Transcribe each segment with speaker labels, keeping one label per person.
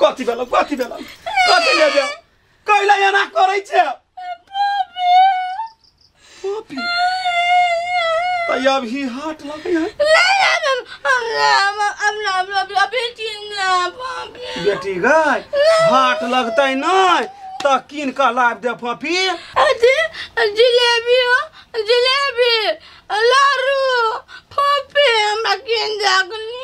Speaker 1: कथी भेलौ कथी भेलौ कथी लेबे कैला एना करै छै पॉपी त अभी हाथ लगै है बेटी गई हाथ लगतै नै त कीन क लाब दे पॉपी
Speaker 2: जिलेबी हो जिलेबी लारू पॉपी हमरा कीन जागनी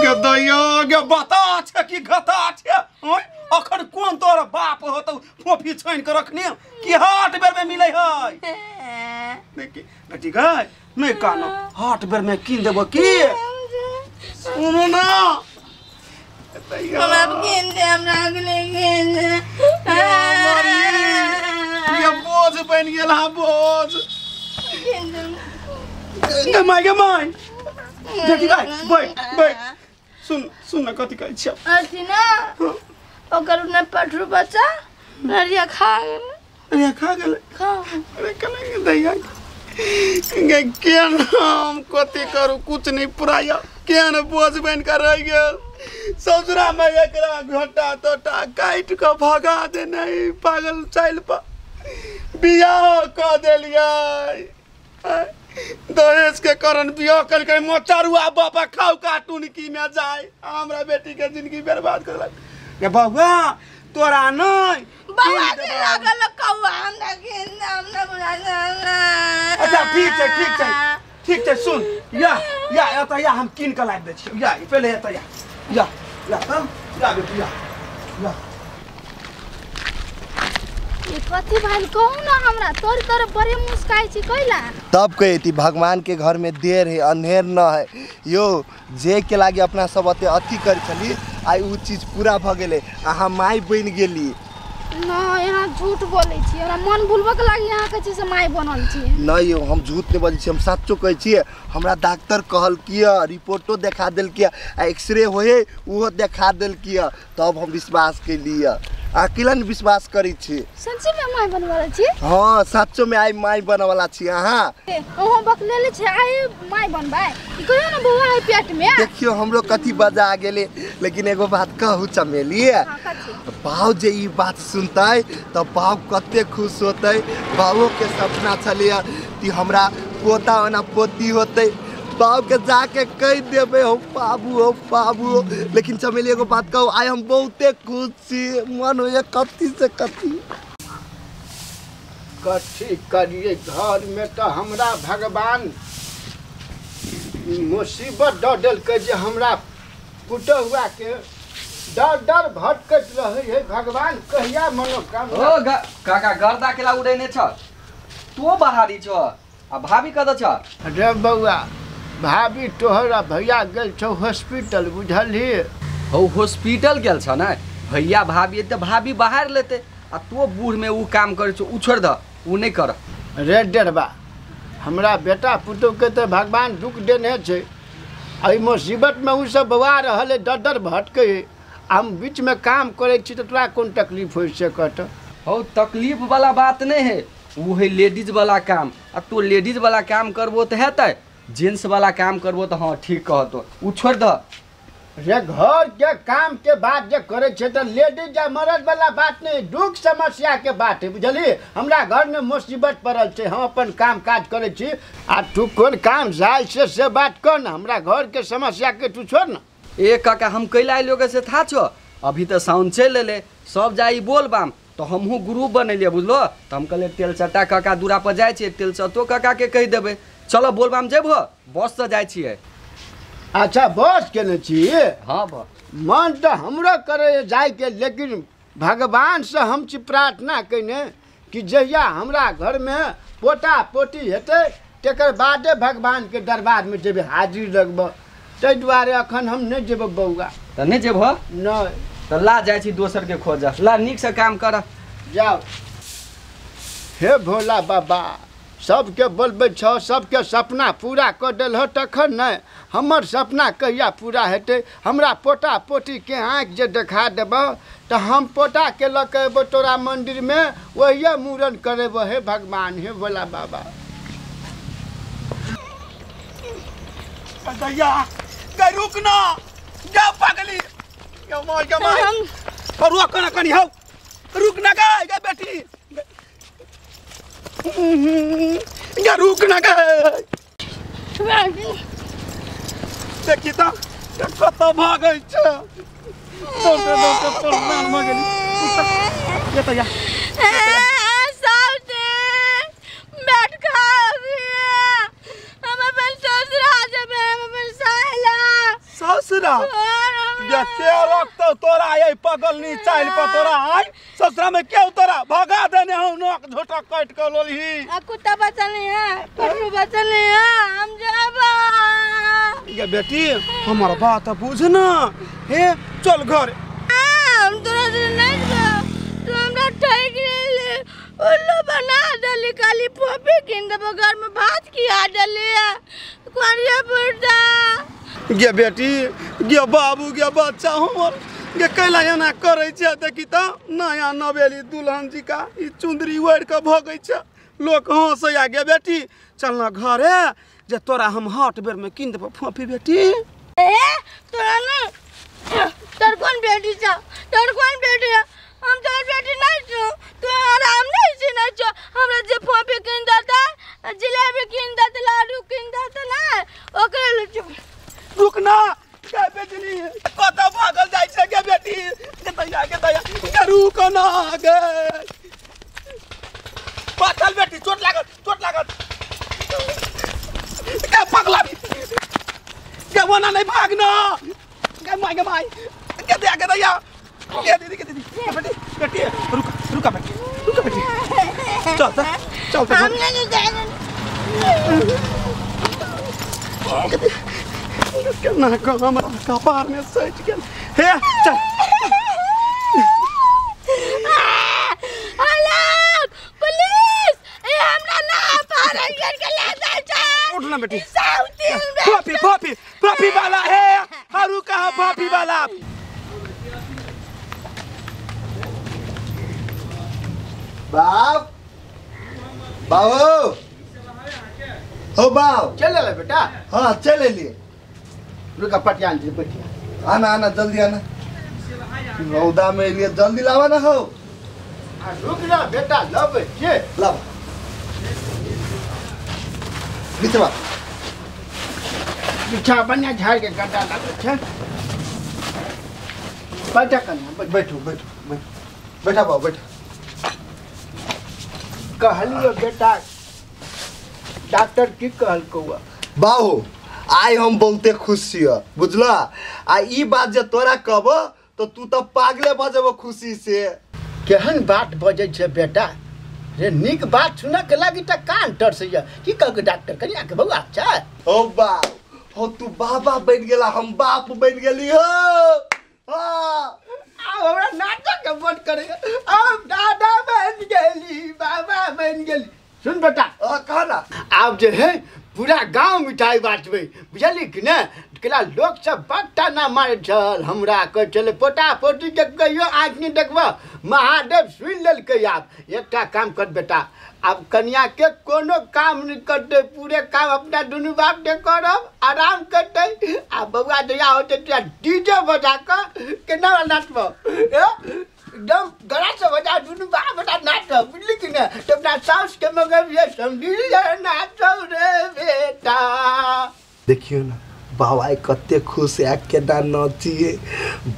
Speaker 1: गदैया गे बता छै कि गता छै ओय अखन कोन तोर बाप होतौ फोफी छानि के रखने कि हाट बेर में मिलै है देखी बेटी गई नहीं कानो हाट बेर में कीन देबो की सुनो ना
Speaker 2: हमरा कीन दे हमरा अगले कीन दे
Speaker 1: ये बोझ बन गेल हा बोझ गे my गे my बेटी गई बैठ बैठ सुन सुन ना कथी कहै छियौ
Speaker 2: अथी ना ओकर ने पठरू बच्चा नरिया खा गेल
Speaker 1: नरिया खा गेल
Speaker 2: खा
Speaker 1: अरे केना दैया गे केना हम कथी करू कुछ नहीं पुराया केहन बोझ बन के रहि गेल ससुरा में एकरा घोटा तोटा काटि के भगा देने पागल चालि पर बियाह कऽ देलियै दहेज के कारण बियाह कर के मोचरुआ बापा खाउ कार्टून की में जाय हमरा बेटी के जिंदगी बर्बाद कर देलक गे बौआ तोरा नहीं
Speaker 2: बौआ के लागल कौआ हमरा कीन दे हमरा बुझा
Speaker 1: अच्छा ठीक छै ठीक छै ठीक छै सुन या या एतऽ या हम कीन के लाबि दै छियौ या पहिले एतऽ या या या तब या बेटी या या
Speaker 2: ये कथी भाई कहू ना हमरा तोर तोर बड़े मुस्काई छी कैला
Speaker 3: तब कहती भगवान के घर में देर है अंधेर न है यो जे के लागे अपना सब अते अथी कर छली आई उ चीज पूरा भ गेलै अहाँ माई बन गेली
Speaker 2: न यहाँ झूठ बोलै छी हमरा मन भूलबक लागी यहाँ के चीज से माई बनल छी
Speaker 3: न यो हम झूठ नहीं बजै छी हम सच्चो कहै छियै हमरा डॉक्टर कहलकिय रिपोर्टो देखा देलकिय आ एक्सरे होए उहो देखा देलकिय तब हम विश्वास केलियै अकेला न विश्वास करै छी
Speaker 2: सच्ची में माई बनवाला छी
Speaker 3: हाँ सच्चो में आई माई बनवाला छी अहाँ
Speaker 2: ओहो बकलेले छी आई माई बनबै ई कहियो न बौआ है पेट में
Speaker 3: देखियो हमरो कथी बजा गेले लेकिन एगो बात कहू चमेली बाऊ जे ई बात सुनतै त बाऊ कते खुश होतै बाऊ के सपना छलियै कि हमरा पोता ओना पोती होतै बाऊ के जाके कह देबै हो बाबू हो बाबू हो लेकिन चमेली एगो बात कहू आइ हम बहुते खुश छी मन होइए कथी से कथी
Speaker 4: कथी करिए घर में तो हमरा भगवान मुसीबत दऽ देलकै जे हमरा पुतहुआ के डर डर भटकैत रहै है भगवान कहिया मनोकामना
Speaker 5: ओ काका गर्दा केला उड़ेने छ तो बाहरी छ आ भाभी कतऽ छ
Speaker 4: अरे बौआ भाभी तोहरा भैया गेल छौ हॉस्पिटल बुझलही
Speaker 5: हौ हॉस्पिटल गेल छ ने भैया भाभी तऽ भाभी बाहर लेते आ तो बूढ़ में उ काम करै छौ उ छोड़ दह उ नहीं कर
Speaker 4: रे डेढ़बा हमरा बेटा पुतोहके तऽ भगवान दुख देने छै एहि मुसीबतमे ओ सब बौआ रहल है डर डर भटकै है हम बीचमे काम करै छी तऽ तोरा कोन तकलीफ होइ छै कहत
Speaker 5: हौ तकलीफ वाला बात नहीं है वो है लेडीज वाला काम आ तो लेडीज वाला काम करबो तऽ हेतै जेंट्स वाला काम करबो तऽ हाँ ठीक कहतो उ छोड़ दह
Speaker 4: रे घर के काम के बात जे करै छै तऽ लेडीज या मर्द वाला बात नहीं दुख समस्या के बात है बुझलियै हमरा घर में मुसीबत पड़ल छै हम अपन काम काज करै छी आ तू कोन काम जाइ से बात कर न हमरा घर के समस्या के तू छोड़ न
Speaker 5: ए काका हम कैला अयलियो से था छो अभी तऽ साउन चलि एलै सब जाइ बोलबाम तो हमहूँ ग्रुप बनेलियै बुझलो तऽ हम कहलियै तेलचट्टा काका दूरा पर जाइ छियै तेलचट्टो काकाके कहि देबै चलो बोलबाम जेबहो बससँ जाइ छियै
Speaker 4: अच्छा बस केने छी
Speaker 5: हाँ बस
Speaker 4: मन तऽ हमरो करे जाइके लेकिन भगवानसँ हम छी प्रार्थना कयने कि जहिया हमरा घरमे पोता पोती हेतै तकर बादे भगवानके दरबारमे जेबै हाजिर लगबऽ ताहि दुआरे अखन हम नहि जेबै बौआ
Speaker 5: तऽ नहि जेबहो
Speaker 4: नहि
Speaker 5: तऽ ला जाइ छी दोसरके खोजऽ ला नीकसँ काम कर
Speaker 4: जाओ हे भोला बाबा सबके बोलबै छौ सबके सपना पूरा कऽ देलहो तखन नहि हमर सपना कहिया पूरा हेतै हमरा पोता पोतीके आँखि जे देखा देबह तऽ हम पोताके लऽ कऽ अयबौ तोरा मन्दिरमे ओहिए मूड़न करेबौ हे भगवान हे भोला बाबा
Speaker 1: दैया गई रुक ना जा पागली गे माय गे माय और रुक ना कनी हौ रुक ना गे गे बेटी गे रुक ना गे देखी त कत भागै छ दौड़ते दौड़ते परेशान भ गेली ये त या
Speaker 2: सब बैठ खा हम अपन ससुरा जेबै हम अपन साला
Speaker 1: ससुरा या के रखतौ तोरा ये पगलनी चाइल पर तोरा आय ससुरा में के तोरा भगा देने हौ नोक झोटा काट के लोलही
Speaker 2: आ कुत्ता बचल नहीं है पशु बचल नहीं है हम जाबा
Speaker 1: ये बेटी हमर बात बुझ ना हे चल घर
Speaker 2: हम तोरा से नहीं जेबो तू हमरा ठगि लेले उल्लू बना देली खाली फोपी किन देबो घर में भात खिया देली कुआरिया बुढ़ा
Speaker 1: गे बेटी गे बाबू गे बच्चा हमर गे कैला एना करै छै देखी त नया नवेली दुल्हन जी का ई चुंदरी ओढ़ि के भगै छै लोक हँसैया गे बेटी चल ना घरे जे तोरा हम हट बेर में किन देबो फोपी बेटी
Speaker 2: ए तोरा ना तोर कोन बेटी छ तोर कोन बेटी हम तोर बेटी नहीं छु तू आराम नहीं छी नहीं छु हमरा जे फोपी किन देता जिलेबी किन देता लाडू किन देता ना ओकरे ले छु
Speaker 1: रुक ना गे बेटी कत भागल जाइ छै गे बेटी गे दैया गे रुक ना गे पाथल बेटी चोट लागत गे पगला गे वना नहीं भागना गे माय गे दया गे दैया गे दीदी बेटी बेटी रुक रुक बेटी चल त चल त
Speaker 2: हम नहीं जाएंगे
Speaker 1: केना कऽ हमरा कपार में सटि गेल हे चल
Speaker 2: आलोक पुलिस ए हमरा ना पारन कर के ले जाय छै
Speaker 1: उठ ना बेटी
Speaker 2: साउथ
Speaker 1: फोपी फोपी वाला है हरू कहाँ फोपी वाला
Speaker 3: बाप बाबू हो बाप
Speaker 4: चल ले बेटा
Speaker 3: हाँ चल लिए
Speaker 4: रुका पटियान जी पटिया
Speaker 3: आना आना जल्दी आना रौदा में लिए जल्दी लावा ना हो
Speaker 4: रुक ना बेटा लब ये
Speaker 3: लावा बिचवा
Speaker 4: पीछा बढ़िया झाड़ के गड्ढा लागल छै बैठा कन्या
Speaker 3: बैठो बैठो बैठो बैठा बाबू बैठो
Speaker 4: कहलियो बेटा डॉक्टर की कहलकौ
Speaker 3: बाबू आइ हम बहुते खुश छियै बुझला आ ई बात जे तोरा कहबो तो तू तो पागले भऽ जेबो खुशी से
Speaker 4: केहन बात बजै छै बेटा रे नीक बात सुनऽ के लागी तऽ कान तरसैया की कहलकै डॉक्टर कनिया के बौआ छै
Speaker 3: हो बाप हो तू बाबा बनि गेला हम बाप बनि गेली हो हाँ
Speaker 4: आब हमरा नाटक के मन करे हम दादा बनि गेली बाबा बनि गेली सुन बेटा
Speaker 3: कह ना
Speaker 4: आब जे है पूरा गांव मिठाई बाँटबै बुझली कि ने केला लोक सब बट्टा ना मारै छल हमरा कहै छलै पोता पोतीके कहियो आँखि नहि देखबह महादेव सुनि लेलकै। आब एकटा काम कर बेटा, आब कनियाके कोनो काम नहि करतै, पूरे काम अपना दुनू बापके करब, आराम करतै। आ बौआ जहिया होतै तहिया डीजे बजा कऽ केना नाचबह, एकदम गला से बजा दुनू बाप बेटा नाचब, बुझली कि ने। तऽ अपना साउसके मँगबियै समझी नाचब रे बेटा।
Speaker 3: देखियो ना बाबा कते खुश है केना नाचिए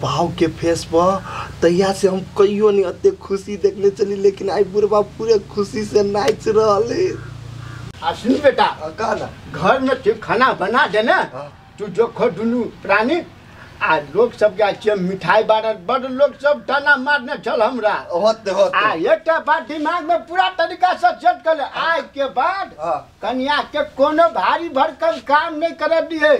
Speaker 3: बाऊ के फेस पर। तहिया से हम कहियो नहीं अते खुशी देखने चली, लेकिन आई बुढ़बा पूरे खुशी से नाच रहा।
Speaker 4: आ सुन बेटा,
Speaker 3: कह ना
Speaker 4: घर में तू खाना बना देना, तू जो खो दुनू प्राणी आ लोग सब के मिठाई बांटत, बड़ लोग सब ताना मारने छल हमरा
Speaker 3: होते होते।
Speaker 4: आ एकटा बात दिमाग में पूरा तरीका से सेट कर ले, आज के बाद कन्या के कोनो भारी भरकम काम नहीं कर दिए,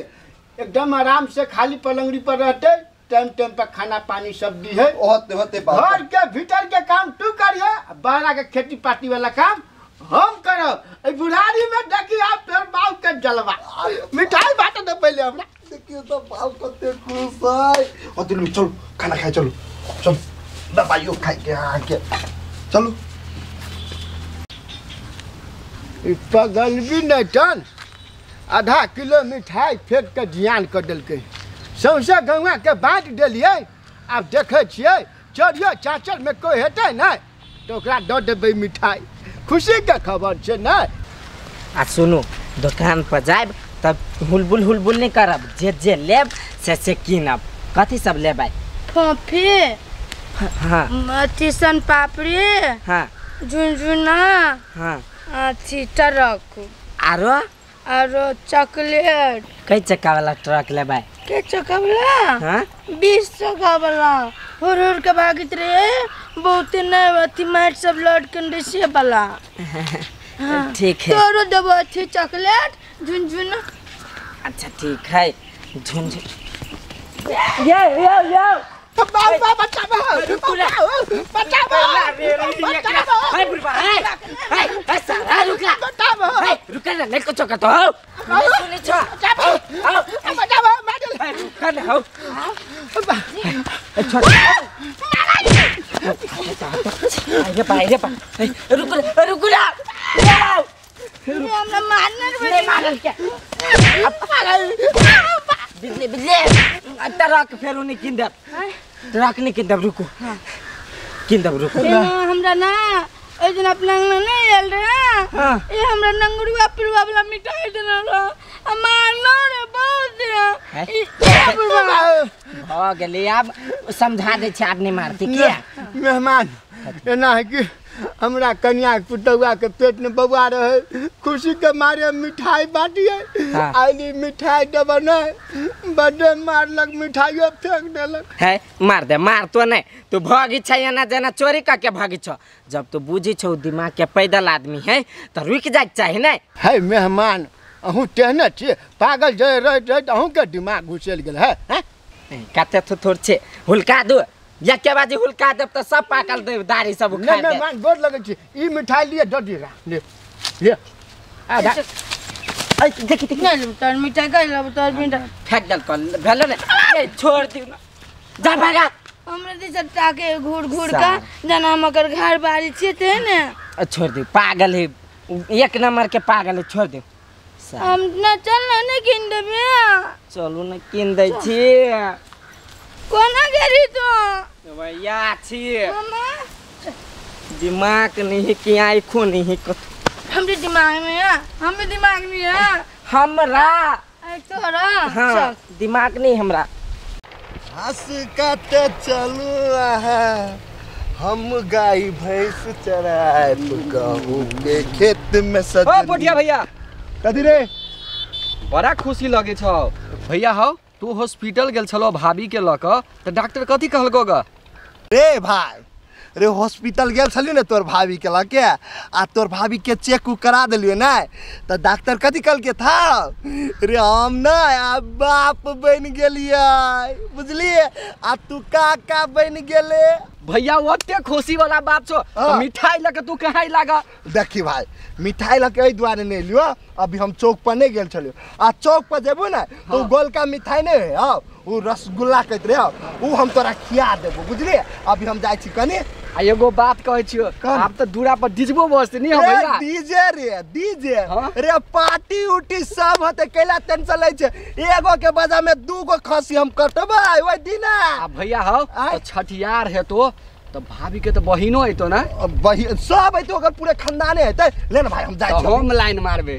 Speaker 4: एकदम आराम से खाली पलंगड़ी पर रहते, टाइम टाइम पर खाना पानी सब दी है
Speaker 3: होते होते।
Speaker 4: घर के भीतर के काम तू करिए, बाहर के खेती पाती वाला काम हम करब। बुढ़ारी में देखी आप तोर बाप के जलवा, मिठाई बांट दे पहले हमरा।
Speaker 3: देखियो तो बाप कते खुश है। और दिल्ली चलो खाना खाए, चलो चलो दवाइयो खाए के आके चलो।
Speaker 4: पगल भी नहीं चल, आधा किलो मिठाई फेंक के जियान कर दिलकै, सौंसे गौआ के बाँट देलियै आब देखै छियै चढ़ियो चाचर में कोई हेतै नहि तऽ ओकरा दऽ देबै मिठाई, खुशीके खबर छै नहि।
Speaker 6: आ सुनू दोकान पर जायब तब हुलबुल हुलबुल नहीं करब, जे जे लेब से कीनब। कथी सब लेबै?
Speaker 2: फोफी,
Speaker 6: हाँ,
Speaker 2: अथी सन पापड़ी,
Speaker 6: हाँ,
Speaker 2: झुनझुना,
Speaker 6: हाँ,
Speaker 2: अथी ट्रक,
Speaker 6: आरो
Speaker 2: आरो चॉकलेट।
Speaker 6: कै चक्का वाला ट्रक लेबै?
Speaker 2: के चक्का वाला?
Speaker 6: हाँ,
Speaker 2: 20 चक्का वाला। हुर हुर के भागित रहे बहुते नहीं, अथी माटि सब लौट के से वाला। हाँ।
Speaker 6: ठीक है,
Speaker 2: तोरो देबो अथी चॉकलेट झुनझुना।
Speaker 6: अच्छा ठीक है, झुनझुन ये ये ये बिजली बिजली ट्रक फेर नहीं किन देब, ट्रक नहीं किन देब, रुको किन देब, रुको।
Speaker 2: हमरा ना ओइ दिन अपना अंगना नहीं आयल रहे, ये हमरा नंगुरुआ पिरुआ वाला मिठाई देने रहे, आ मारनो रे बहुत
Speaker 6: भ गेलै। आब समझा दै छै, आब नहीं मारती किया।
Speaker 4: मेहमान एना है कि हमरा कनिया के पुतौआ के पेट में बौआ रहे, खुशी के मारे मिठाई बांटिए, आइली मिठाई देब नहीं, बड्डे मारलक मिठाइयो फेंक देलक।
Speaker 6: है मार दे, मार तो नहीं, तू भागी छै एना जेना चोरी करके भागी छौ। जब तू बुझी छौ दिमाग के पैदल आदमी है तो रुक जाए चाही नहीं।
Speaker 4: है मेहमान अहूँ तेहने छियै, पागल जे रहैत रहैत अहूँके दिमाग घुसेल गेल है।
Speaker 6: कते थोड़ छै, हुलका दू या के बाजी हुलका देब तो सब पाकल देब, दाढ़ी सब उखाड़ देब।
Speaker 4: मेहमान गोर लगै छी, ई मिठाई लिए दऽ दिअ, ले ले आधा।
Speaker 6: ऐ देखी देखी
Speaker 2: नहीं लेब तोर मिठाई, कहि लेब तोर मिठाई
Speaker 6: फेंक देल कल भेल ने, ए छोड़ दिउ ना, जा भागा।
Speaker 2: हमरा दिस ताके घूर घूर का जना हम ओकर घर बारी छियै ते ने।
Speaker 6: छोड़ दिउ, पागल है, एक नंबर के पागल है, छोड़ दिउ।
Speaker 2: हम ना चल ना नहीं किन देबे,
Speaker 6: चलू ना किन दै छी।
Speaker 2: कोना गेली तो
Speaker 6: भैया छी दिमाग नहीं कि आँखो नहीं कत।
Speaker 2: हमरे दिमाग में है, हमरे दिमाग में है
Speaker 6: हमरा
Speaker 2: तोरा।
Speaker 6: हाँ, दिमाग नहीं हमरा।
Speaker 3: घास काटे चलू हम गाय भैंस चराए गहूं के खेत में सजनी।
Speaker 5: ओ पोठिया भैया
Speaker 3: कथी रे,
Speaker 5: बड़ा खुशी लगे छौ भैया। हौ तू हॉस्पिटल गेल छलो भाभी के लऽ कऽ तऽ डॉक्टर कथी कहलको ग?
Speaker 3: रे भाई रे हॉस्पिटल गेल छलियो ने तोर भाभी के लऽ के, आ तोर भाभी के चेक उ करा देलियो ने, तऽ डॉक्टर कथी कहलके था रे हम ने आ बाप बनि गेलियै बुझलिए, आ तू काका बनि गेले।
Speaker 5: भैया ओते खुशी वाला बात छौ, तऽ मिठाई लऽ के तू कहाँ लागा?
Speaker 3: देखी भाई मिठाई लऽ के एहि दुआरे नहि लियो, अभी हम चौक पर नहीं गेल छलियो, आ चौक पर जेबो ने तो गोलका मिठाई नहीं है, हाँ वो रसगुल्ला कहते रहे, वो हम तोरा खिया देबो बुझलिए। अभी हम जाइ छी कनी।
Speaker 5: आ एगो बात कहै छियो, आब तऽ दूरा पर डीजबो बजतै नी हम भैया?
Speaker 3: डीजे रे डीजे रे पार्टी उटी सब होते, कैला टेंशन लै छै, एगो के बजा में दूगो खसी हम कटबै ओइ दिना।
Speaker 5: आ भैया हौ तऽ छठियार हेतो तो भाभी के तो बहिनो हेतो ना?
Speaker 3: बहिन सब हेतो, ओकर पूरे खानदाने हेतै। ले ना भाई हम जाइ छी,
Speaker 5: हम लाइन मारबे।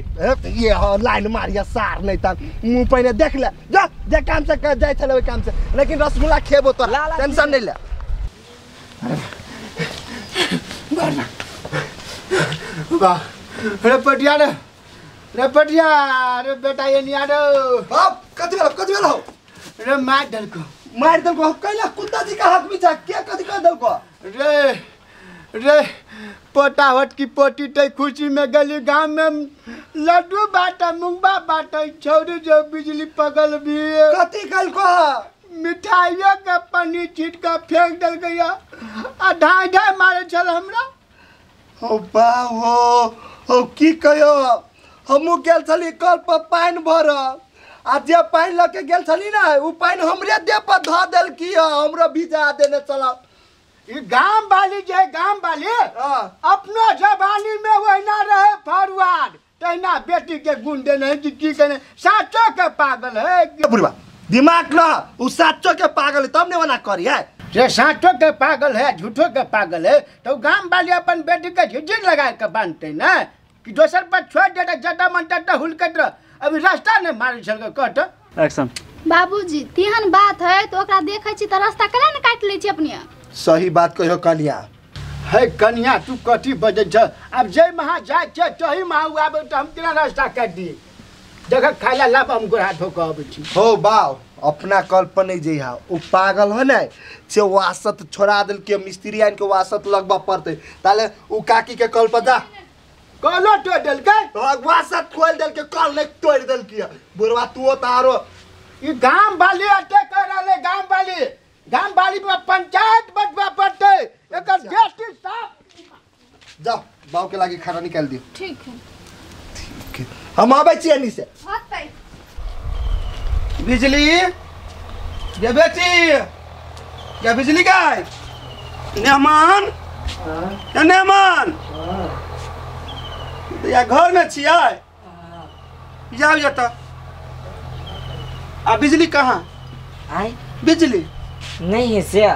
Speaker 3: ये हां लाइन मारिया सार नहीं त मुंह पहिने देख ले, जा जे काम से जाइ छले ओइ काम से, लेकिन रसगुल्ला खेबो तोरा, टेंशन नहीं ले।
Speaker 4: वाह रे पटिया रे, रे पटिया रे बेटा ये नहीं आ रे।
Speaker 3: बाप कथी भेल, कथी भेल हौ?
Speaker 4: रे मार देलको,
Speaker 3: मार देलको कैला? कुत्ता जी का हक बिचा के कथी कर देलको
Speaker 4: रे? रे पोटाहट की पोटी ते खुशी में गली गांव में लड्डू बाटा मुंगबा बाटा, छौरी जो बिजली पगल भी
Speaker 3: कथी कलको?
Speaker 4: मिठाइयों के पन्नी छीट के फेंक देल गया, आ ढाई ढाई मारे छल हमरा।
Speaker 3: हो बा हो की कहो, हमहूँ गेल छली कल पर पानि भर, आ जे पानि लऽ के गेल छली ने उ पानि हमरे देह पर धऽ देलकी, हमरो भिजा देने चल।
Speaker 4: ई गाम वाली जे गाम वाली अपनो जवानी में वहिना रहे फरवार, तहिना बेटी के गुण देने कि की कने, साचो के पागल है
Speaker 3: बुढ़वा दिमाग न, उ साचो के पागल है तब ने ओना करी है।
Speaker 4: जे साँचो के पागल है झूठो के पागल है तो गाम वाली अपन बेटी के झिझिर लगा के बांधते ना कि दोसर पर छोड़ देता जटा मन तटा हुलकत रह अभी रास्ता नहीं मारे छल के कहत।
Speaker 1: एक्शन।
Speaker 7: बाबूजी तेहन बात है तो ओकरा देखै छी त रास्ता केना ने काटि लै छी अपने।
Speaker 3: सही बात कहियो कनिया।
Speaker 4: है कनिया तू कथी बजै छ, अब जे महा जाय छै तही महा उ आबै त हम केना रास्ता काटि दी। देख खाइला लाभ हम गोड़ हाथ धो के अबै छी।
Speaker 3: हो बाव अपना कल पर नहीं जइहा, उ पागल हो ने से वासत छोड़ा देलके, मिस्त्री आनि के वासत लगबा पड़तै ताले उ काकी के कल पर जा।
Speaker 4: कलो तोड़ देलकै,
Speaker 3: वासत खोल देलकै, कल नहीं तोड़ देलकै बुढ़वा तू तारो।
Speaker 4: ई गाम वाली अटे कर रहले, गाम वाली में पंचायत बजबा पड़तै एकर बेटी साफ।
Speaker 3: जा बाव के लागी खाना निकाल दियो।
Speaker 7: ठीक है
Speaker 3: ठीक है हम आबै छी एनी से।
Speaker 7: होतै।
Speaker 1: बिजली ये बेटी या बिजली गाय मेहमान या मेहमान या घर में छियै जाओ जता। आ बिजली कहाँ
Speaker 6: आए?
Speaker 1: बिजली
Speaker 6: नहीं है से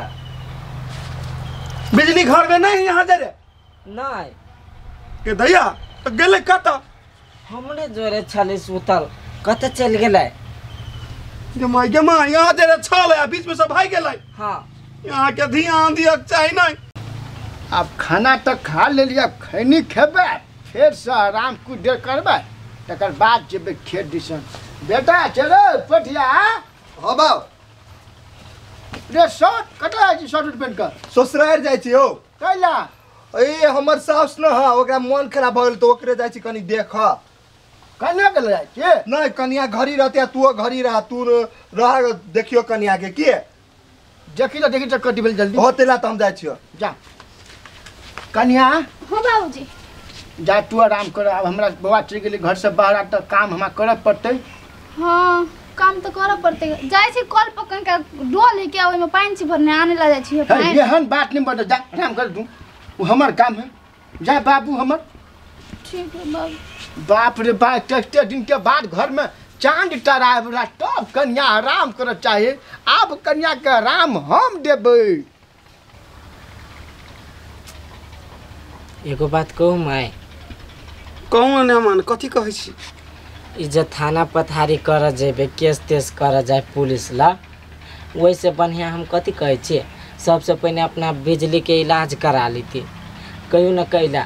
Speaker 1: बिजली घर में नहीं यहाँ दे रे
Speaker 6: नहीं
Speaker 1: के दैया तो गेले कत
Speaker 6: हमरे जोरे छले सुतल कत चल गेलै।
Speaker 1: गे माय यहाँ दे रे छल आ बीच में सब भाग गेलै।
Speaker 6: हां
Speaker 1: यहाँ के ध्यान दियक चाही नहीं।
Speaker 4: अब खाना तो खा लेलियै, अब खैनी खेबै फेर से आराम कुछ देर करबै तकर बाद जेबै खेत दिसन। बेटा चलो पठिया।
Speaker 3: हां बाव
Speaker 4: रे शर्ट कतऽ जाइ छी शर्ट पेन कर?
Speaker 3: ससुरारि जाइ छी हो।
Speaker 4: कैला?
Speaker 3: ए हमर सास न ह ओकरा मन खराब भऽ गेल तऽ ओकरे जाइ छी कनी देख।
Speaker 4: कनिया के जाइ छी?
Speaker 3: नहीं कनिया घरी रहते तू घरी रह तू रह देखियो कनिया के के
Speaker 4: देखी तो देखी तो कटी भेल जल्दी
Speaker 3: होते ला त हम जाइ छियो
Speaker 4: जा। कनिया।
Speaker 7: हां बाबूजी
Speaker 4: जा तू आराम कर, अब हमरा बौआ चलि गेलै घर से बाहर त काम हमरा करऽ पड़तै।
Speaker 7: हां काम तो करऽ पड़तै। जाइ छी कल पकन के डोल है के ओइ में पानि छी भरने आने ला जाइ छी।
Speaker 4: हे एहन बात नहीं बता, जा आराम कर तू, वो हमर काम है। जा बाबू हमर।
Speaker 7: ठीक है बाबू।
Speaker 4: बाप रे बाप कते दिन के बाद घर में चांद तराए वाला तब कन्या आराम करऽ चाहे, आब कन्या के आराम हम देबै।
Speaker 6: एगो बात कहू my?
Speaker 1: कहू ने मान कथी कहै छी?
Speaker 6: ई जे थाना पथारी कर जेबे केस तेस कर जाए पुलिस ला वैसे बढ़िया हम कथी कहै छियै सबसे पहिने अपना बिजली के इलाज करा लेती। कहियो न कैला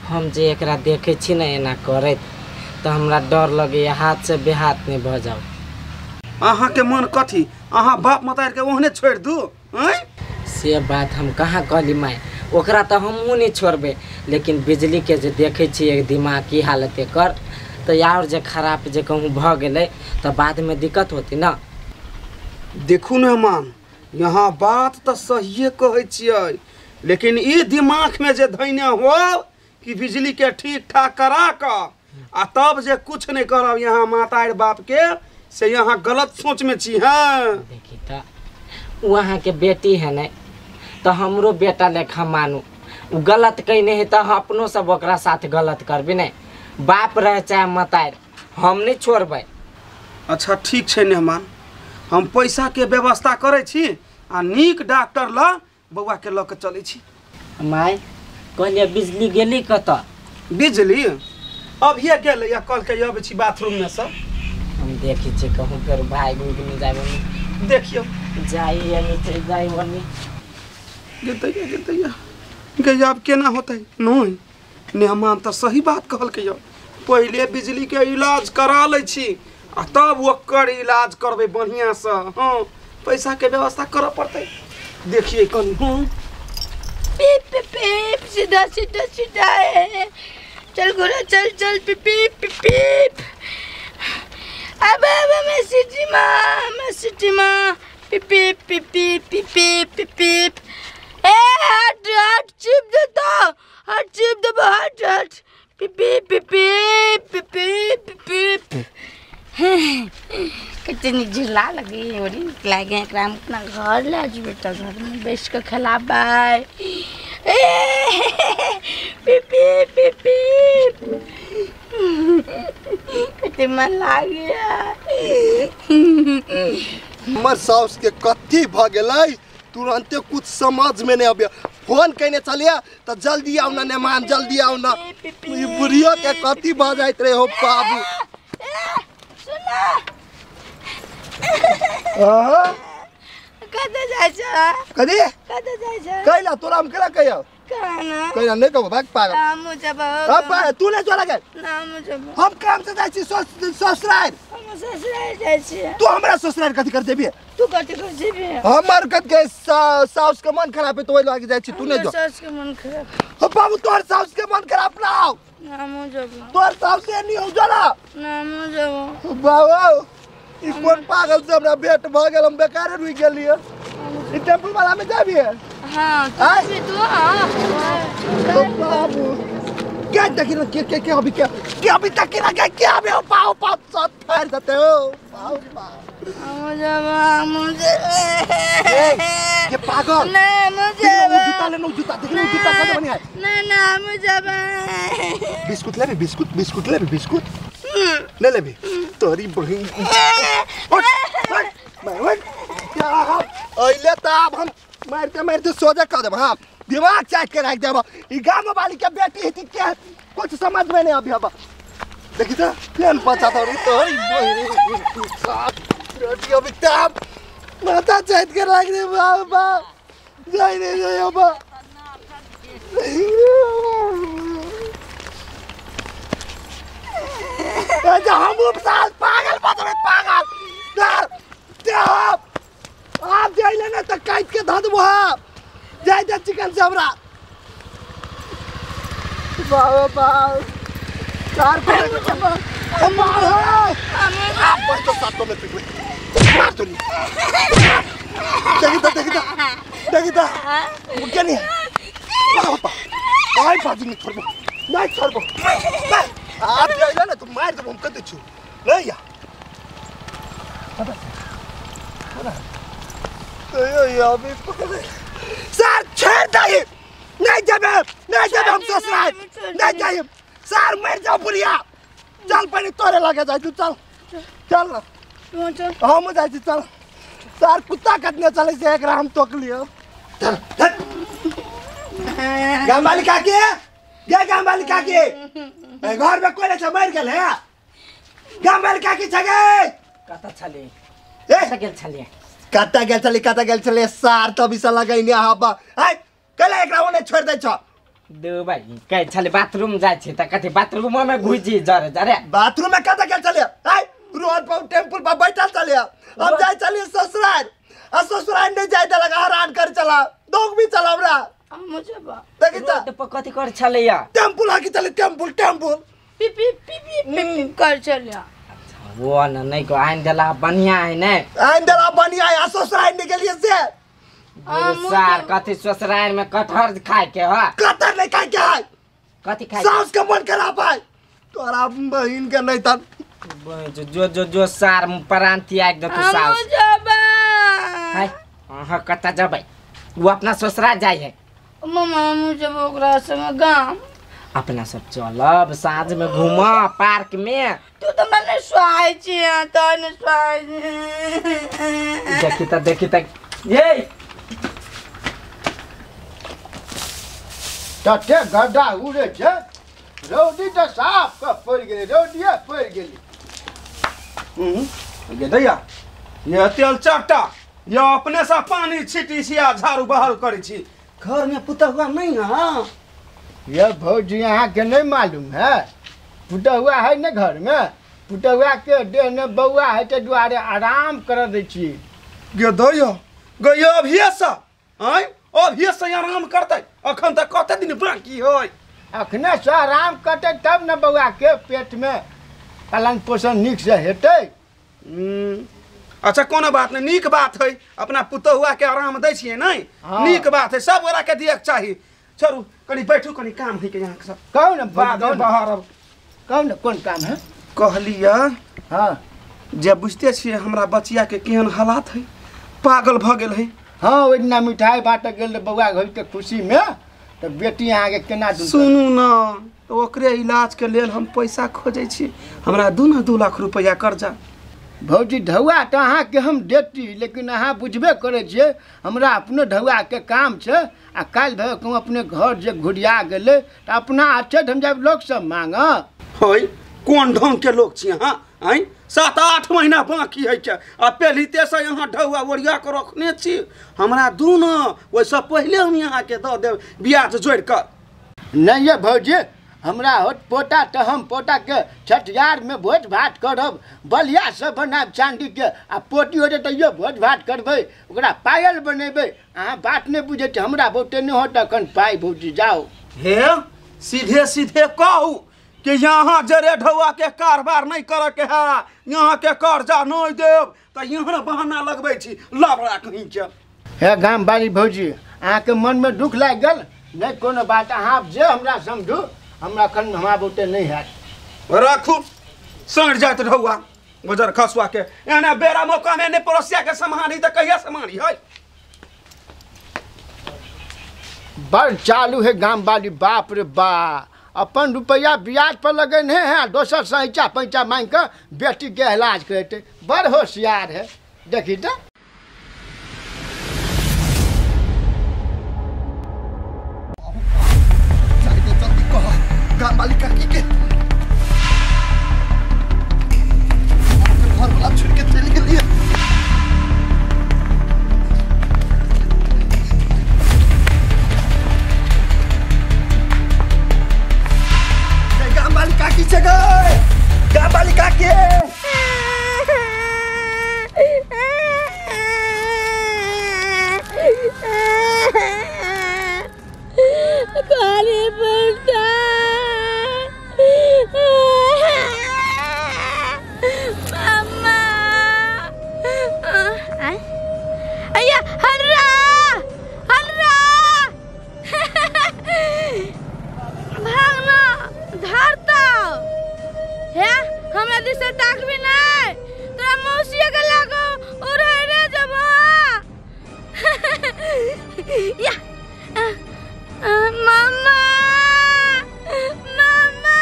Speaker 6: हम जे एकरा देखै छी ने एना करैत तऽ हमरा डर लगैया हाथ से बेहाथ नहीं भऽ जाओ।
Speaker 1: अहाँ के मन कथी अहाँ बाप मतार के ओहने छोड़ दू?
Speaker 6: से बात हम कहाँ कहली माय, ओकरा तऽ हमहूँ नहीं छोड़बै लेकिन बिजली के जे देखै छियै दिमाग की हालत एकर तो यार जे खराब जे कहूँ भ गेलै तो बाद में दिक्कत होती ना।
Speaker 1: देखू ने मान यहाँ बात तो सहिए कहै छियै लेकिन ई दिमाग में जे धैने हो कि बिजली के ठीक ठाक करा क आ तब जे कुछ नहीं करब यहाँ माता बाप के से यहाँ गलत सोच में छी। हाँ
Speaker 6: देखी तो वहाँ के बेटी है ने तो हमरो बेटा लेखा मानू, उ गलत कहीं है तो अपनो सब ओकरा साथ गलत करबी नहीं, बाप रहे चाहे मतार हम नहीं छोड़बै।
Speaker 1: अच्छा ठीक छै मेहमान हम पैसा के व्यवस्था करै छी आ नीक डॉक्टर ल बौआ के लऽ के चलै छी।
Speaker 6: My कहलियै बिजली गेली कतऽ?
Speaker 1: बिजली अभिये गेलै या कल के अबै छी बाथरूम में सब
Speaker 6: हम देखै छी कहूँ फेर भागि उगि नहि जाय।
Speaker 1: देखियौ
Speaker 6: जाइ नीचे जाइ ओनी
Speaker 1: गेतैया गेतैया गे आब केना होतै? नहीं मेहमान तऽ सही बात कहलकै यौ, पहिले बिजली के इलाज करा लै छी आ तब ओकर इलाज करबै बढ़िया से। हाँ पैसा के व्यवस्था करऽ पड़तै। देखिए कनी। हाँ
Speaker 2: पीप पीप पीप सीधा सीधा सीधा है चल घोड़ा चल चल पीप पीप पीप। अब अब मैं सिटी माँ मैं सिटी माँ पीप पीप पीप पीप पीप पीप। ए हट हट चिप दे दो हट चिप दे हट हट पीप पीप पीप पीप पीप। कितनी झिला लगी बड़ी निक लागे एकरा हम अपना घर ले जेबै तऽ घर में बैस के खेलाबै। ए पीप पीप पीप कते मन लागे।
Speaker 3: हमर साउस के कथी भ गेलै तुरंते कुछ समझ में नहीं आबे। फोन कने चलिए त जल्दी आउ ना मेहमान, जल्दी आउ ना। ई बुढ़िया के कथी भ जाइत रहे हो बाबू।
Speaker 2: सुन
Speaker 3: हां
Speaker 2: कत जाय छ?
Speaker 3: कथी
Speaker 2: कत जाय छ?
Speaker 3: कैला तोरा हम केला कहियो?
Speaker 2: कहना
Speaker 3: कैला नहीं कहबो भाग पागल।
Speaker 2: हम जब
Speaker 3: अब तू नहीं चला गए।
Speaker 2: ना हम जब
Speaker 3: हम काम से जाय छी ससुराल।
Speaker 2: हम ससुराल जाय छी।
Speaker 3: तू हमरा ससुराल कथी कर देबी?
Speaker 2: तू कथी कर जेबी?
Speaker 3: हमर कत के साउस के मन खराब है तो ओइ लागे जाय छी, तू नहीं जो।
Speaker 2: साउस के मन खराब।
Speaker 3: हो बाबू तोहर साउस के मन खराब ना हो।
Speaker 2: ना हम जब
Speaker 3: तोहर साउस से नहीं हो जाला।
Speaker 2: ना हम जब
Speaker 3: बाबू ई कोन पागल से हमरा भेंट भ गेल, हम बेकार रुक गेलिए। ई टेम्पल वाला में जाबी है?
Speaker 2: हां तू भी तू। हां
Speaker 3: तो बाबू क्या देखी ना के के के अभी क्या के अभी तक ना क्या क्या अभी पाओ पाओ सब फाड़ देते हो पाओ पाओ।
Speaker 2: मुझे मुझे
Speaker 3: ये पागल
Speaker 2: ना मुझे
Speaker 3: जूता लेनो, जूता देख लो, जूता कहां बनी है?
Speaker 2: ना ना मुझे
Speaker 3: बिस्कुट ले भी, बिस्कुट बिस्कुट ले भी, बिस्कुट ले ले भी तोरी बहिन। उठ उठ क्या अइले त अब हम मारते मारते सोजा कर देब। हां दिमाग चाट के रख देब। ई गांव वाली के बेटी है क्या कुछ समझ में नहीं अभी। अब देखी त केन पचा तोरी तोरी बहिन रोटी अभी ताप माथा चाट के रख दे बाबा। जाई नहीं जाई अब अच्छा हम साल पागल बदले पागल डर आप जाइले ना त काट के धऽ देबो। हां जाय दे चिकन से हमरा बाबा बाबा चार पर हम मार आप बस तो सातों में पिघले मार तो नहीं। देखी ता देखी ता देखी ता वो क्या नहीं बाबा भाई बाजू नहीं छोड़बो, नहीं छोड़बो। आप जाइले ना तो मार देबो हम कते छु नहीं या तो ये अभी पकड़े सर छोड़ दे। नहीं जाबे नहीं जाबे हम ससुराल नहीं जाए सर, मर जाओ बुढ़िया। चल पहले तोरे लगे जाए तू, चल चल ना हम जाए चल सर। कुत्ता कटने चले से एक हम तोक लियो। चल चल गांव वाली काकी गे, गांव वाली काकी घर में कोई नहीं मर गेल है। गांव वाली काकी छगे
Speaker 6: कत छले? ए गेल छले
Speaker 3: कता गेल छले? कता गेल छले सार तभी से लगैने हबा। आइ कले एकरा ओने छोड़ दै छ
Speaker 6: दे भाई। कहै छले बाथरूम जाइ छै त कथि बाथरूम में घुसी जरे जरे
Speaker 3: बाथरूम में कता गेल छले? आइ रोड पर टेम्पल पर बैठल छले। हम जाइ छलिए ससुराल आ ससुराल नहीं जाय देलक, हरान कर चला दोग भी चला हमरा।
Speaker 2: मुझे बा
Speaker 3: देखि त
Speaker 6: रोड पर कथि कर छले या?
Speaker 3: टेम्पल आके चले टेम्पल टेम्पल
Speaker 2: पी पी पी पी पी कर छले।
Speaker 6: वो न नहीं को आइन देला बढ़िया है ने,
Speaker 3: आइन देला बढ़िया है। ससुराल नहीं गेलिए से
Speaker 6: सार कथि ससुराल में कटहर खाए के ह?
Speaker 3: कटहर नहीं खाए के है,
Speaker 6: कथि खाए?
Speaker 3: सास के मन खराब है तोरा बहिन के नहीं त
Speaker 6: जो जो जो सार प्राण त्याग दे तू सास। हाय अहाँ कत जबै? वो अपना ससुराल जाय है।
Speaker 2: मम्मा हम जब ओकरा संग गाम
Speaker 6: अपना सब चलब साँझ में घूम पार्क में।
Speaker 2: तू तो मने सुहाय छी तो ने सुहाय।
Speaker 6: देखी त देखी त ये
Speaker 4: तते गड्ढा उड़े छै रौदी त साफ क पड़ गेलै, रौदिए पड़ गेलै।
Speaker 1: गे दैया ये तेल चट्टा ये अपने से पानी छीटी छी आ झाड़ू बहारू करै छी। घर में पुतहुआ नहीं है?
Speaker 4: ये भौजी अहाँ के नहीं मालूम है, पुतहुआ है न घर में, पुतहुआ के देह में बौआ है ते दुआरे आराम कर दै छी।
Speaker 1: गे दैया गे अभिये से आँय अभिये से आराम करतै? अखन तक कते दिन बाकी है?
Speaker 4: अखने से आराम करतै तब न बौआ के पेट में पालन पोषण नीक से हेतै।
Speaker 1: अच्छा कोनो बात नहीं, नीक बात है अपना पुतहुआ के आराम दै छियै नहीं?
Speaker 4: हाँ।
Speaker 1: नीक बात है, सब गोरा के दियक चाही। चलू कनी बैठू, कनी काम है के यहाँ सब।
Speaker 4: कहू न
Speaker 1: बाद में बाहर अब।
Speaker 4: कहू न कोन काम है?
Speaker 1: कहलियै
Speaker 4: हाँ
Speaker 1: जे बुझते छियै हमरा बचिया के केहन हालात है, पागल भ गेल है।
Speaker 4: हाँ ओहि दिना मिठाई बाँटऽ गेल बौआ घर के खुशी में तऽ बेटी अहाँके केना
Speaker 1: सुनू न तो ओकरे इलाज के लेल हम पैसा खोजै छी। हमरा 2 लाख रुपया कर्जा।
Speaker 4: भौजी ढौआ तऽ अहाँके हम देती, लेकिन अहाँ बुझबे करै छियै हमरा अपनो ढौआके काम छै आ काल्हि भऽ कहूँ अपने घर जे घुरिया गेलै तऽ अपना अच्छे हम जायब लोकसँ माँगऽ।
Speaker 1: होय कोन ढङ्गके लोक छी अहाँ? आँय 7-8 महीना बाँकी है छै आ पहिलितेसँ यहाँ ढौआ ओरिया कऽ रखने छी। हमरा दू न, ओहिसँ पहिले हम अहाँके दऽ देब ब्याज जोड़ि कऽ।
Speaker 4: नहि ये भौजी, हमरा होत पोता तऽ हम पोताके छठियारमे भोज भात करब, बलियासँ बनायब चाँदीके, आ पोती होतै तैयो भोज भात करबै, ओकरा पायल बनेबै। अहाँ बात नहि बुझै छी, हमरा बहुते नहि होत अखन पाइ। भौजी जाउ।
Speaker 1: हे सीधे सीधे कहू कि यहाँ जरे ढौआ के कारबार नहीं करे के है, यहाँ के कर्जा नहीं देब तऽ यहाँ बहाना लगबै छी लबड़ा कहीं के।
Speaker 4: हे गाम बाली भौजी, अहाँके मनमे दुख लागि गेल? नहि कोनो बात, अहाँ जे हमरा समझू, हमरा अखन हमरा बहुते नहीं हैत।
Speaker 1: राखू सड़ जात ढौआ गुजर खसुआ के, एना बेरा मौका में नहीं पड़ोसिया के सम्हारी तऽ कहिया सम्हारी है।
Speaker 4: बड़ चालू है गाम वाली, बाप रे बा, अपन रुपया ब्याज पर लगेने है, दोसर से ऐचा पैंचा मांग कऽ बेटी के इलाज करेते, बड़ होशियार है। देखी तो
Speaker 3: गाम वाली काकी के घर वाला छोड़ के चली गेलिए। गाम वाली काकी से गए, गाम वाली काकी।
Speaker 2: काली पड़ता मामा अय्या हर्रा हर्रा भागना धरता हे, हमरा दिस से ताकबी नहीं, तोरा मौसी के लागो उड़े रे जब। या मामा मामा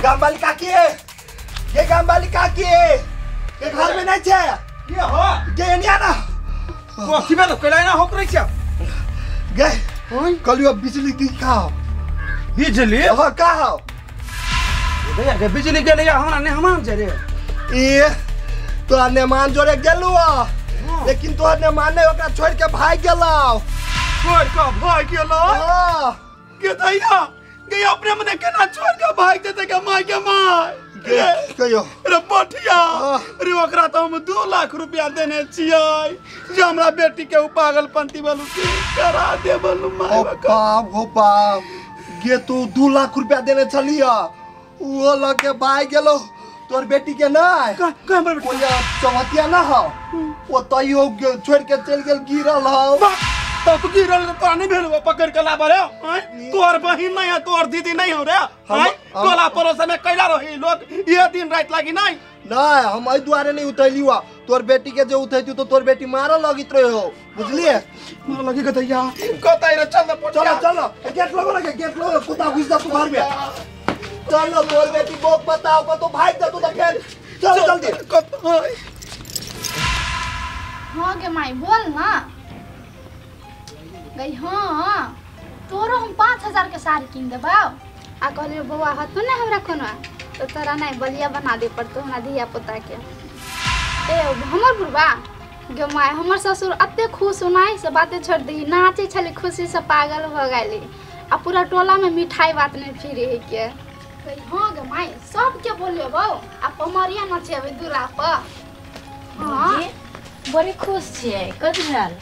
Speaker 3: गाम वाली काकी, ये गाम वाली काकी ये घर में नहीं छे।
Speaker 1: ये हो
Speaker 3: गे एनिया ना
Speaker 1: कथी भेल केला ना होकरै छै
Speaker 3: गे? कहलियो बिजली की का
Speaker 1: बिजली?
Speaker 3: हां का हो
Speaker 1: भैया के बिजली गेलै हमरा ने हमान जे रे।
Speaker 3: ए तोरा नेमान जोरे गेलु, लेकिन तोहर नेमान ने ओकरा छोड़ के भाग गेलौ।
Speaker 1: छोड़ के भाग गेलौ?
Speaker 3: हां
Speaker 1: के दैया गे अपने मने केना छोड़ के भाग जेतै के my के my
Speaker 3: कहियो
Speaker 1: रे पठिया रे, ओकरा तऽ हम 2 लाख रुपया देने छियै जे हमरा बेटी के उ पागलपंती बलू के करा दे बलू my.
Speaker 3: ओ बाप हो बाप, गे तू 2 लाख रुपया देने छलिया, वो लग के भाग गेलौ तोर बेटी के। नहीं
Speaker 1: का हमर बेटी
Speaker 3: चौहतिया ना हो, वो तैयो छोड़ के चल गेल, गिरल हो।
Speaker 1: तब तो गिरल तोरा नहीं भेल, पकड़ के लाब रे। तोहर बहिन नहीं है, तोहर दीदी नहीं हो रे, टोला पड़ोस में कैला रही लोग ये दिन रात लागी नहीं।
Speaker 3: नहीं हम एहि दुआरे नहीं उठैली हुआ, तोर बेटी के जे उठैती तो तोर बेटी मारऽ लगित रहे हो, बुझलिए?
Speaker 1: मारऽ लगी कतैया कतै रे, चल
Speaker 3: चल चल गेट लगो ना, गेट लगो, कुत्ता घुस जा तू घर में। चल तोर बेटी बोक बताओ कतो भाग जा तू तो फेर, चल जल्दी।
Speaker 7: हां गे माई बोल ना गई। हाँ तोरो हम 5000 के साड़ी किन देबौ आ कहलियो बौआ हतु ना हमरा कोनो तो तोरा नहीं बलिया बना दे पड़तो हमरा धिया पोता के। ए हमर बुढ़बा गे my, हमर ससुर अते खुश होनाइ से बातें छोड़ दी, नाचे छली खुशी से पागल हो गेली आ पूरा टोला में मिठाई बात नहीं फिरे है के। हाँ गे my सबके बोलियो बौ आ पमरिया नचेबै दूरा पर। हाँ
Speaker 2: बड़ी खुश छियै, कथी भेल?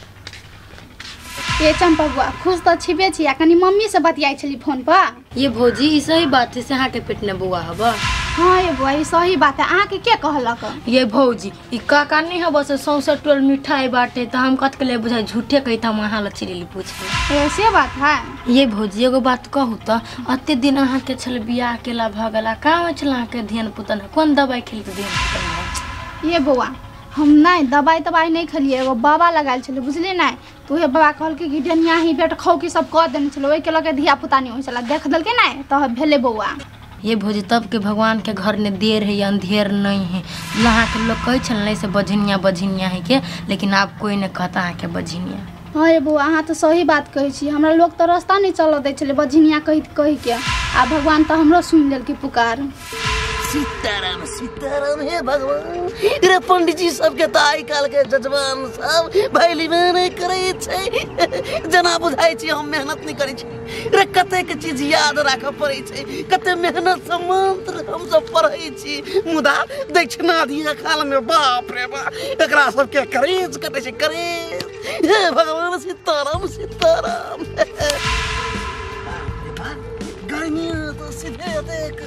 Speaker 7: ए चंपा बुआ खुश तो छिबे छी, आ कनी मम्मी से बतियाई छली फोन पर।
Speaker 2: ये भौजी ई सही बात है से अहाँ के पेट ने बौआ हबा?
Speaker 7: हाँ ये बुआ ई सही बात है। अहाँ के के कहलक?
Speaker 2: ये भौजी ई काका नहीं हबा से सौंसे टोल मिठाई बाटे त हम कत के ले बुझाई झूठे कही त हम अहाँ ल चिरेली पूछे।
Speaker 7: ए से बात है।
Speaker 2: ये भौजी एगो बात कहू त अते दिन अहाँ के छल बियाह केला भ गेला, का होइ छल अहाँ के ध्यान पुतन कोन दवाई खेल के ध्यान पुतन?
Speaker 7: ये बौआ हम नहीं दवाई तवाई नहीं खेलिए, एगो बाबा लगायल छलै बुझलिए नहीं, तऽ उहे बाबा कहलकै कि डनिया ही बेट खौकी सब कऽ देने छलै, ओहिके लऽ के धिया पुता नहि होइ छलै, देख देलकै नहि तऽ भेलै बौआ।
Speaker 2: ये भौजी तब के भगवान के घर ने देर है या अंधेर नहीं है। यहाँ के लोग कहै छल नहीं से बझनिया बझनिया है के, लेकिन आब कोई नहीं कहता अहाँ के बझनिया।
Speaker 7: हाँ ये बौआ अहाँ तऽ सही बात कहै छी, हमरा लोग तऽ रास्ता नहीं चलऽ दै छलै बझनिया कहि कहि के, आ भगवान तऽ हमरो सुनि लेलकै पुकार।
Speaker 8: सीताराम सीताराम हे भगवान। रे पंडित जी सबके तऽ आइ काल्हि के जजमान सब भैली नहि करै छै, जेना बुझाइ छै हम मेहनत नहि करै छी। रे कतेक चीज याद राखऽ पड़ै छै, कते मेहनतसँ मंत्र हमसब पढ़ै छी, मुदा दक्षिणा दिया कालमे बाप रे बाप एकरा सबके करेज कटै छै करेज। हे भगवान सीताराम सीताराम। गर्मी तऽ सीधे देख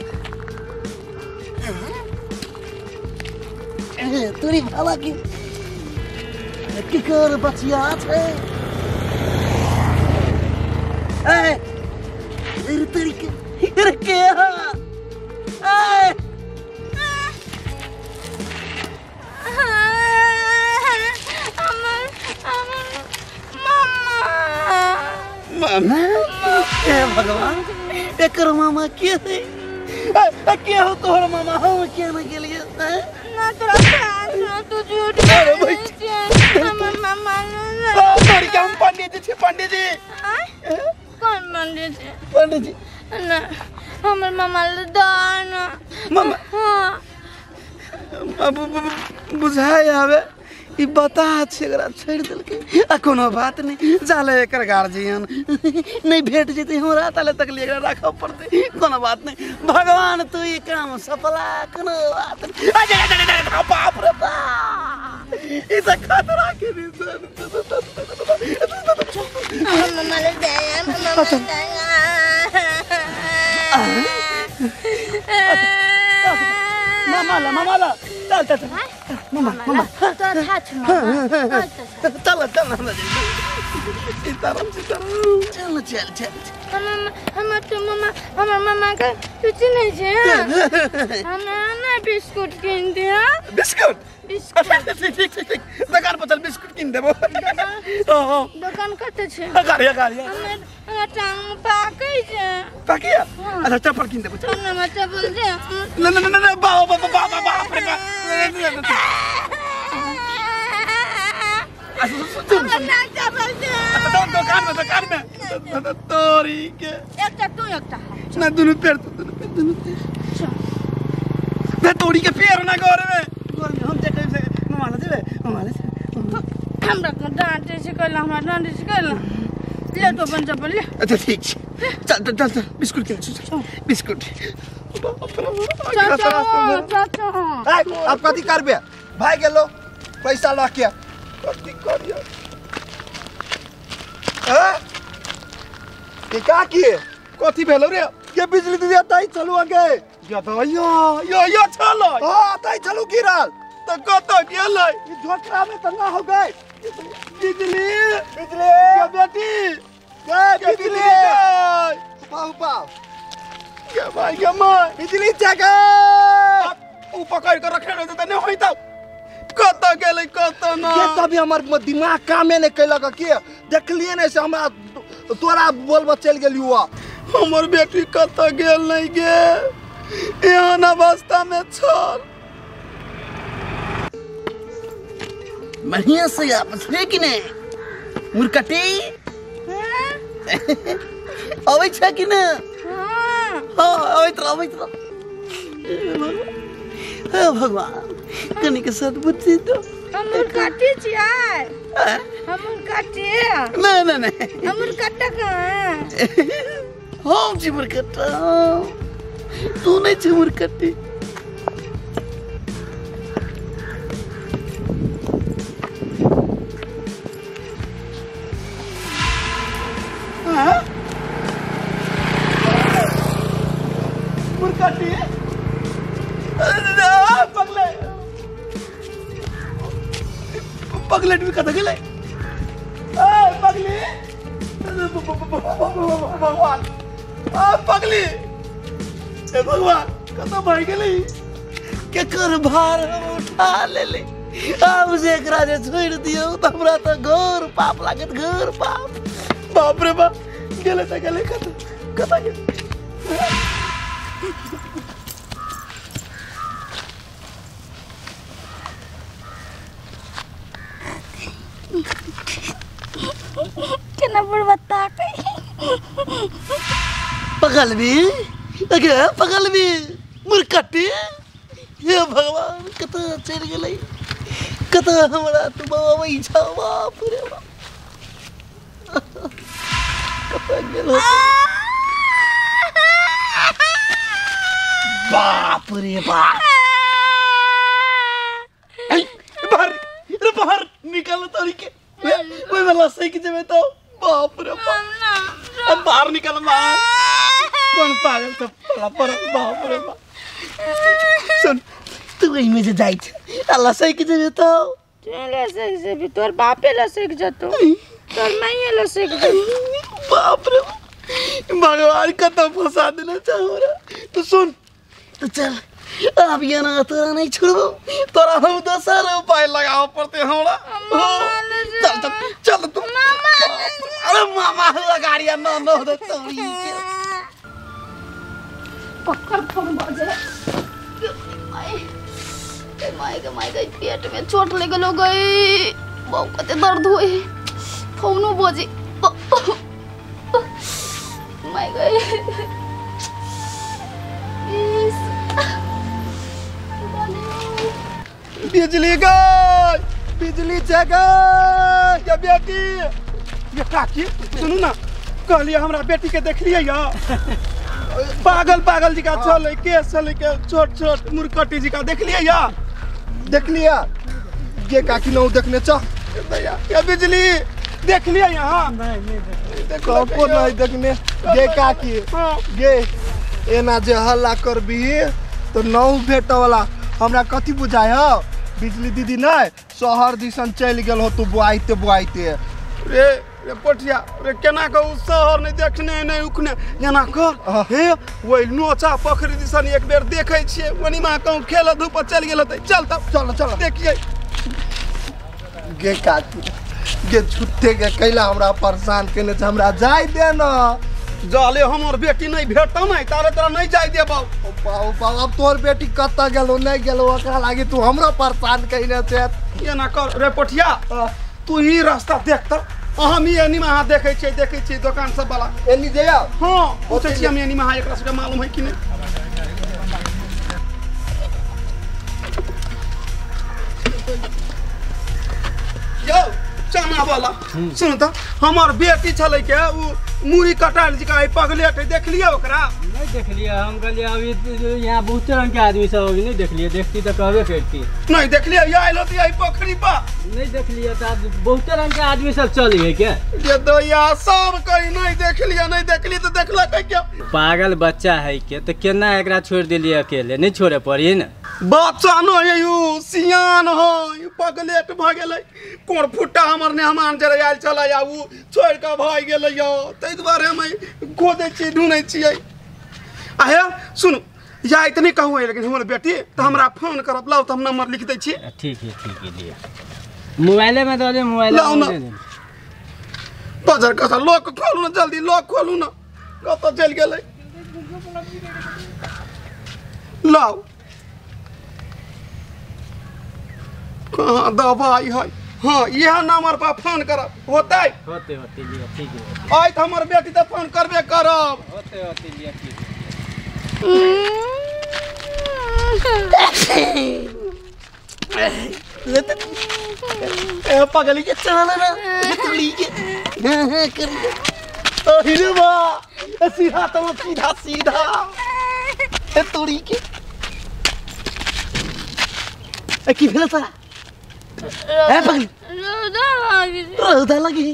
Speaker 8: तोरी भाला की केकर बचिया छै। ए तोरी के रे के हा ए
Speaker 2: हमर हमर मामा
Speaker 8: मामा। हे भगवान एकर मामा के है? के हो तोहर मामा? हम के न गेलियै
Speaker 2: ना तोरा तू झूठ बोलै छै। हमर मामा
Speaker 1: तोरी के हम पंडित जी छी। पंडित जी
Speaker 2: कोन पंडित जी?
Speaker 8: पंडित जी
Speaker 2: ना हमर मामा ले दान
Speaker 1: मामा।
Speaker 2: हां
Speaker 1: अब बुझाय आवे ई बता छै एकरा छोड़ि देलकै। आ कोनो बात नहीं, जाले एकर गार्जियन नहीं भेट जेतै हमरा ताले तक ले एकरा राखऽ पड़तै। कोनो बात नहीं भगवान तू ई काम सफला, कोनो बात नहीं। आ जा जा जा बाप रे बाप ई त खतरा के निशान।
Speaker 2: हमर मामा ले दे, हमर मामा ले दे।
Speaker 1: मामा ला मामा ला चल चल चल मामा मामा
Speaker 2: तोरा थाह छौ मामा।
Speaker 1: चल चल हमरा सीताराम सीताराम
Speaker 8: चल चल चल।
Speaker 2: हमर तो मामा हमर मामा के तू चिन्है छै? हमरा ना बिस्कुट किन दिया।
Speaker 1: बिस्कुट?
Speaker 2: बिस्कुट
Speaker 1: ठीक ठीक ठीक ठीक दुकान पर चल बिस्कुट किन देबो।
Speaker 2: दुकान कतऽ छै?
Speaker 1: अगाड़ी अगाड़ी।
Speaker 2: हमरा टांग मे पाकै छै।
Speaker 1: पाकिया? अच्छा चप्पल किन देबो। चल
Speaker 2: हमरा चप्पल दे।
Speaker 1: ना ना ना ना बाप बाप बाप बाप रे बाप।
Speaker 2: चप्पल दे।
Speaker 1: अच्छा दुकान में दुकान में तोरी के
Speaker 2: एकटा तू एकटा
Speaker 1: ना दुनू पैर दुनू पैर दुनू पैर ना तोरी के पैर ना घर में घर में हम जे से मामा ले जेबे मामा ले।
Speaker 2: हमरा के डांटे छै कहला, हमरा डांटे छै कहला। ले तो अपन चप्पल ले।
Speaker 1: अच्छा ठीक छै चल चल चल बिस्कुट किन चल बिस्कुट।
Speaker 2: चाचा चाचा
Speaker 3: अब कथी करबे? भाग गेलो पैसा लऽ के
Speaker 1: कथी करियो?
Speaker 3: के का किए
Speaker 1: कथी भेलो रे?
Speaker 3: के बिजली दीदी तई चलू आगे
Speaker 1: या त यो यो यो चलो।
Speaker 3: हां तई चलू गिरल
Speaker 1: त कत गेलै?
Speaker 3: ई झोटरा में त ना हो गए।
Speaker 1: बिजली
Speaker 3: बिजली
Speaker 1: के बेटी
Speaker 3: के बिजली पाऊ पाऊ
Speaker 1: के भाई के मां
Speaker 3: बिजली जगे
Speaker 1: ऊ पकड़ के रखे रहते त नै होई त कत गेलै कत ना।
Speaker 3: के तभी हमर दिमाग कामे नै कैलक के देखलिए नै से हमरा तोरा बोलबो चल गेलियो।
Speaker 1: हमर बेटी कत गेल नै गे, एहन अवस्था में छल।
Speaker 8: बढ़िया से आपस है कि नहीं मुरकटी अबै छै कि ने? हां अबैत रह अबैत रह। हे भगवान कनी के सद्बुद्धि दो।
Speaker 2: हम मुरकटी छियै। हम मुरकटी
Speaker 8: नहीं नहीं नहीं
Speaker 2: हम मुरकटा कहाँ?
Speaker 8: हम छी मुरकटा, तू नहीं छी मुरकटी।
Speaker 1: मुरकटी पगले पगलेट भी कत गेलै? ए पगली भगवान आ पगली ए भगवान कत भाग गेलै?
Speaker 8: केकर भार हम उठा लेले, आब जे एकरा जे छोड़ि दियौ तऽ हमरा तऽ घोर पाप लागत, घोर पाप।
Speaker 1: बाप रे बाप, गेलै तऽ गेलै, कतऽ कतऽ गेलै?
Speaker 2: केना बुढ़वा ताकै।
Speaker 8: पगलबी अगे पगलबी मुरकटी, हे भगवान कतऽ चलि गेलै, कतऽ हमरा तू बबबै छौ। बाप रे बाप, कतऽ गेल? बाप रे बाप,
Speaker 1: बाहर रे बाहर निकल तोरी के, ओहिमे लसैक जेबै तऽ। बाप रे बाप, अब बाहर निकल मार, कौन पागल सब पड़ा पड़ा। बाप रे बाप, सुन
Speaker 8: तू एहिमे जे जाइ छै आ लसैक जेबै तऽ
Speaker 2: लसैक जेबी, तोर बापे लसैक जेतौ, तोर माइए लसैक जेतौ।
Speaker 1: बाप रे भगवान, कतऽ फंसा देने छै हमरा। तू सुन
Speaker 8: तो चल, अब ये ना तोरा नहीं छोड़बो,
Speaker 1: तोरा हम दोसर उपाय लगाबऽ पड़तै हमरा। चल चल चल तू, अरे मामा गाड़िया न न दे तोरी के।
Speaker 7: पकड़ फोन बजे। माय के माय के पेट में चोट लग गेलो गई, बहुत कते दर्द होई, फोनो बजे। My गई।
Speaker 1: बिजली गई, बिजली छै गई। ये बेटी, ये काकी सुनू ना, कहलिए हमरा बेटी के देखलिए या पागल पागल जी का छलै, केस छलै के छोट छोट मुरकटी जी का देखलिए या?
Speaker 3: देखलिए गे काकी, नौ देखने छ
Speaker 1: या बिजली देखलिए यहाँ?
Speaker 4: नहीं नहीं
Speaker 3: देखो को नहीं देखने गे काकी। गे एना जे हल्ला करबी तो नौ भेट वाला हमरा कथी बुझाय हो? बिजली दीदी नहीं शहर दिसन चलि गेल हो तू बुआइते बुआइते।
Speaker 1: रे रे पोठिया रे, केना कहू शहर नहीं देखने नहीं उखने, एना कर हे ओहि नोचा पोखरि दिसन एक बेर देखै छियै, ओनी मा कहूँ खेल धूप चलि गेल होतै। चल तब
Speaker 3: चल चल
Speaker 1: देखियै।
Speaker 3: गे काकी गे झूठे के कैला हमरा परेशान केने छै, हमरा जाय दे न।
Speaker 1: जाले हमर बेटी नहीं भेटतौ नहीं तारे तोरा नहीं जाय देबौ।
Speaker 3: बाऊ बाऊ, अब तोहर बेटी कतऽ गेलो नहीं गेलो ओकरा लागी तू हमरो परेशान कइने छै।
Speaker 1: एना कर रे पोठिया, तू ही रास्ता देख त, हम ई एनी में देखै छियै, देखै छियै दोकान सब वाला
Speaker 3: एनी जइया।
Speaker 1: हां पूछै छियै हम एनी में एकरा सबके मालूम है कि नहीं। यौ चना वाला सुन त, हमर बेटी छलै के उ मुड़ी कटायल जी का पगलेट है, देखलिए ओकरा?
Speaker 9: नहीं देखलिए हम, कहलिए अभी यहाँ बहुते रंग के आदमी सब अभी नहीं देखलिए, देखती तो कहबे करती।
Speaker 1: नहीं देखलिए आयल होती आई पोखरी पर
Speaker 9: नहीं देखलिए तो बहुते रंग के आदमी सब चल है क्या?
Speaker 1: ये दैया सब कहीं नहीं देखलिए, नहीं देखलिए तो देखला क्या?
Speaker 9: पागल बच्चा है के तो केना एकरा छोड़ दिलिए अकेले, नहीं छोड़े पड़ी ना।
Speaker 1: बच्चा न है you, सियान है, पगलेट भ गेलै, कोन फुट्टा हमर मेहमान जे आयल छलै आ उ छोड़ के भागि गेलै यौ, ताहि दुआरे हम खोजै छियै ढूँढै छियै। आ हे सुनू, या इतने कहू है लेकिन हमर बेटी तो हमरा फोन करब, लाउ तऽ हम नंबर लिख दै छी।
Speaker 9: ठीक है ठीक है, लिअ मोबाइले में दऽ दे, मोबाइल
Speaker 1: लाउ ना। बजर कसा लॉक खोलू ना, जल्दी लॉक खोलू ना, कतऽ चलि गेलै? लाउ कहाँ दवाई है? हाँ यह नंबर पर फोन करब होतै?
Speaker 9: होते होते लिअ ठीक है।
Speaker 1: आइ तऽ हमर बेटी तऽ फोन करबे करब।
Speaker 9: होते होते लिअ ठीक है।
Speaker 8: ए पगली के चल ना तोड़ी के कर ओ हिरे बा, सीधा तो सीधा सीधा ए तोड़ी के ए की भेल तोरा? ए पगली
Speaker 2: रौदा लागी,
Speaker 8: रौदा लगी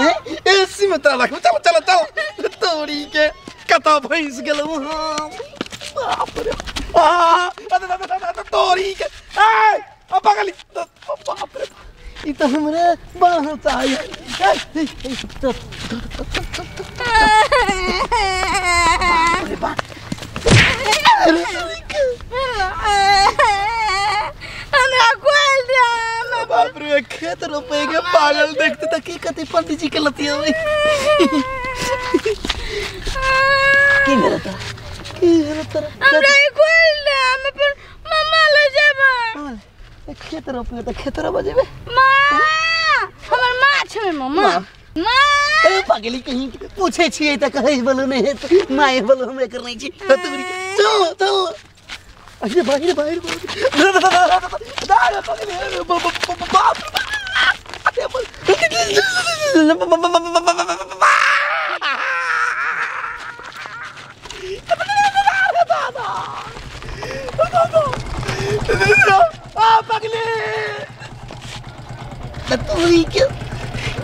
Speaker 8: ए
Speaker 1: एसी में तोरा लगी। चल चल चल तोड़ी के कतऽ भैंस गेलौ हम। बाप रे आ तोड़ी के ए पगली, बाप रे
Speaker 8: ई त हमरे बाह चाहिए।
Speaker 2: हमरा खोल दे।
Speaker 8: खेत रोपे के पागल देखते त की कते पंडित जी के लतिया की भेल तोरा की भेल तोरा
Speaker 2: हमरा ई खोल दे हम अपन मम्मा ले जेबै
Speaker 8: खेत रोपे त खेत रोपे जेबै
Speaker 2: मां हमर मां छै मम्मा मां
Speaker 8: ए पगली कहीं पूछे छियै त कहै बोलू नहीं है माय बोलू हम एकर नहीं छी तोरी चल चल अरे बाहर बाहर दादा पगली बाप अरे बोल
Speaker 1: आ पगली
Speaker 8: तोरी के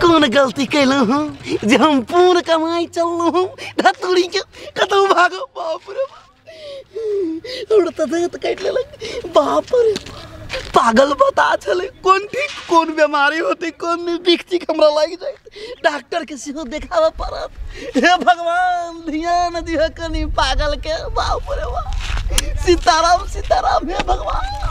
Speaker 8: कौन गलती कैलहुँ हूँ जे हम पूर्ण कमाई चललहुँ हूँ धतूरी के कतहु भागो बाप रे बाप तऽ दाँत काटि लेलक बाप रे पागल बता छलै कोन ठीक कोन बीमारी होतै कोन नहि बिख हमरा लागि जाइत डॉक्टर के सेहो देखाबऽ पड़त हे भगवान ध्यान दिह कनी पागल के बाप रे बाप सीताराम सीताराम हे भगवान।